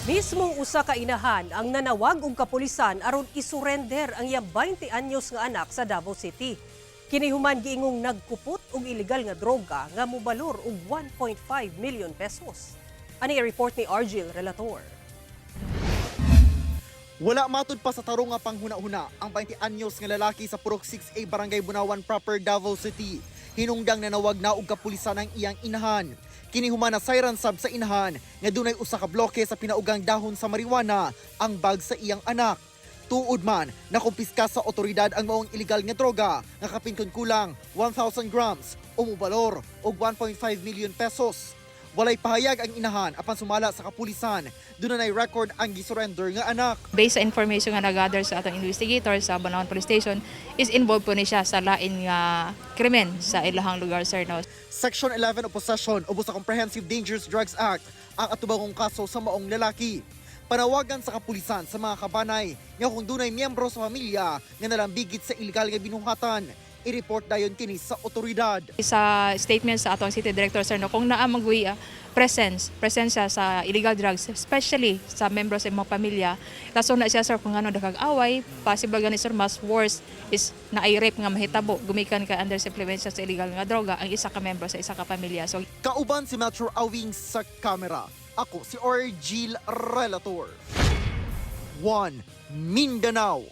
Mismong usa ka inahan ang nanawag og kapulisan aron isurrender ang iyang 20 anyos nga anak sa Davao City. Kini human giingong nagkupot og illegal nga droga nga mobalor og 1.5 million pesos. Ani ang report ni Argil Relator. Wala matud pa sa tarong nga panghuna-huna ang 20 anyos nga lalaki sa Purok 6A, Barangay Bunawan Proper, Davao City. Hinungdang nanawag na og kapulisan ang iyang inahan. Kini human nasayran sab sa inahan nga dunay usa ka bloke sa pinaugang dahon sa marijuana ang bag sa iyang anak. Tuod man, nakumpiska sa otoridad ang maong illegal nga droga nga kapin kon kulang 1,000 grams o mobalor og 1.5 million pesos. Walay pahayag ang inahan, apan sumala sa kapulisan, dunay record ang gisurrender nga anak. Based sa information nga nagather sa atong investigator sa Bunawan Police Station is involved po ni siya sa lain nga krimen sa ilahang lugar, sir, no. Section 11 of possession ubos sa Comprehensive Dangerous Drugs Act ang atubangong kaso sa maong lalaki. Panawagan sa kapulisan sa mga kabanay nga kung dunay miyembro sa pamilya nga nalambigit sa illegal nga binuhatan, i-report dayon kini sa otoridad. Sa statement sa atong city director, sir, no, kung naa man goy presence presensya sa illegal drugs, especially sa membro sa imong pamilya, kaso na siya, sir, kung ano dakag away, possible gani, sir, mas worse is naay rape nga mahitabo gumikan kay under sa impluwensya sa illegal nga droga ang isa ka membro sa isa ka pamilya. So Kauban si Metro Awing sa kamera. Ako si Orgil Relator. 1 Mindanao.